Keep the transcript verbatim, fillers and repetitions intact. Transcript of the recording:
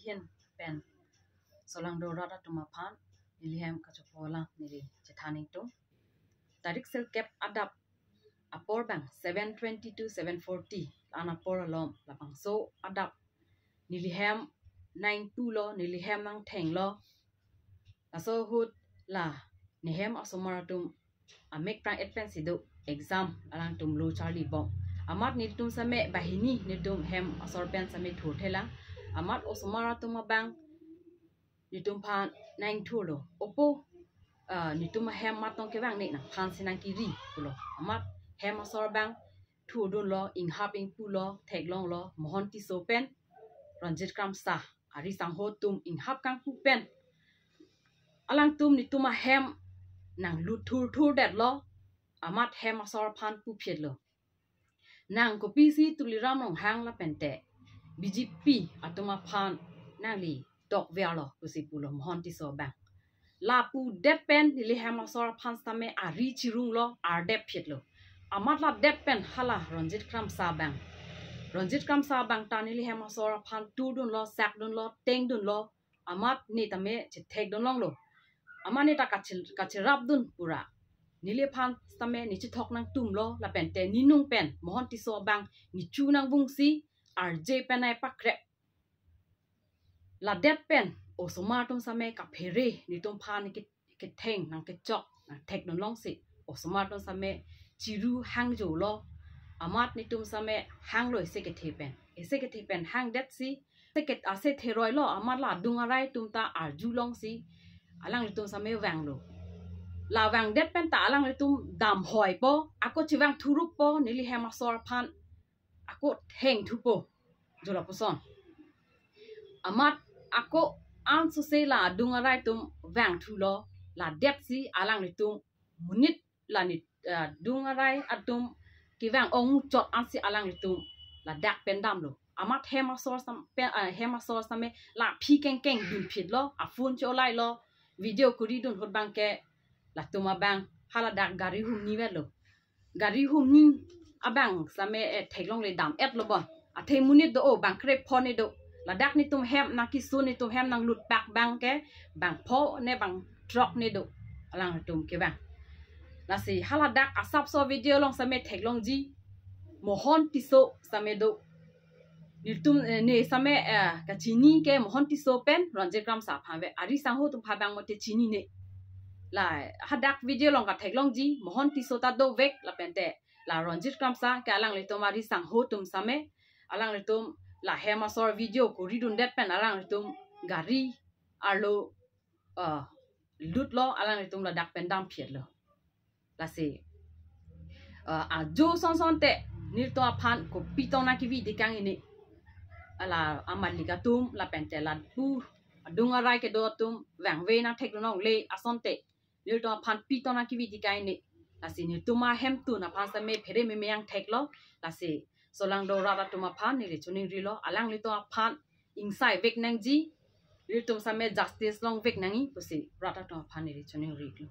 Hin pen solangdo rat atum aphan neli hem kachopo alam neli chethan ingtung. Tarik sirkep adap apor abang, seven twenty to seven forty, la-an apor along, labangso adap neli hem nangthulo, neli hem nangthenglo. Laso ahut la nehem asomar atum amek prang-et pensi do, exam alangtum lo charlibom. Amat netum same banghini netum hem asor pen same thurthelang. Amat osomar atum abang netum aphan nangthulo. Opo, ah, netum ahem mat tong kevang ne nangphansi nangkiri pulo. Amat hem asor abang thurdunlo, inghap ingpulo, theklonglo, Mohon Tisso pen Ronjit Kramsa, ari sangho atum inghap kangpu pen alangtum netum ahem nanglut thurthurdetlo. Amat hem asor aphan puphitlo, nang kopisi Tuliram Ronghang lapente B J P atum aphan nangli tokverlo pusi pulo Mohon Tisso abang. Lapu det pen neli hem asor aphan same ari chirunglo, ardep phitlo. Amat ladet pen hala Ronjit Kramsa abang, Ronjit Kramsa abang ta neli hem asor aphan thurdunlo, sakdunlo, tengdunlo. Amat ne tame chethekdunlonglo. Amat ne ta kachir-, kachirapdun pura. Neliphan same ne chethok nangtumlo, lapente ne nung pen Mohon Tisso abang ne chu nangvungsi, arje pen nangpakrep. Ladet pen osomar atum same kaphere netum aphan ke-, ketheng nangkechok nangthekdunlongsi, osomar atum same chiru hangjolo. Amat netum same hanglo ese kethe pen. Ese kethe pen hangdetsi, ese ke-, ase theroilo, amat la adung arai atum ta arjulongsi alanglitum same vanglo. La vangdet pen ta alanglitum damhoipo, ako chevang thuruppo, neli hem asor aphan ako thengthupo, jo lapuson. Amat ako ansose la adung arai atum vangthulo, ladetsi alanglitum monit la ne, ah, adung arai atum kevang ongchot ansi alanglitum ladak pen damlo. Amat hem asor sam-, pen, ah, hem asor same la aphi kengkeng dunphitlo, aphone cholailo, video kuridun ahut abangke latum abang haladak gari humni vetlo. Gari humni abang same, eh, theklongle dam-etlo bon. Athe monit do, o bang krepho ne do. Ladak netum hem nangkisun, netum hem nanglut pak abangke bangpho ne bangthrok ne do, alanglitum kevang. Lasi haladak asapso video along same theklongji, Mohon Tisso same do. Netum, eh, ne same, eh, kachini ke Mohon Tisso pen Ronjit Kramsa aphan ave. Ari sangho atum aphan abang mote chinine. La hadak video along katheklongji, Mohon Tisso ta dovek, lapente la Ronjit Kramsa ke alanglitum ari sangho atum same, alanglitum la hem asor video kuridundet pen alanglitum gari arlo, ah, lutlo, alanglitum ladak pen damphitlo. Lasi, ah, ajo son sonte nelitum aphan kopi tong nangkevi tekang ini. Ala amatlik atum lapente lapu adung arai kedo atum vangve nangthekdunlongle asonte nelitum aphan pi tong nangkevi tekang ini. Lasi netum ahemtun aphan same phere meme nangtheklo. Lasi solangdo rat atum aphan neli choningrilo, alanglitum aphan ingsaivek nangji, nelitum same justice longvek nangji pusi rat atum aphan neli choningrilo.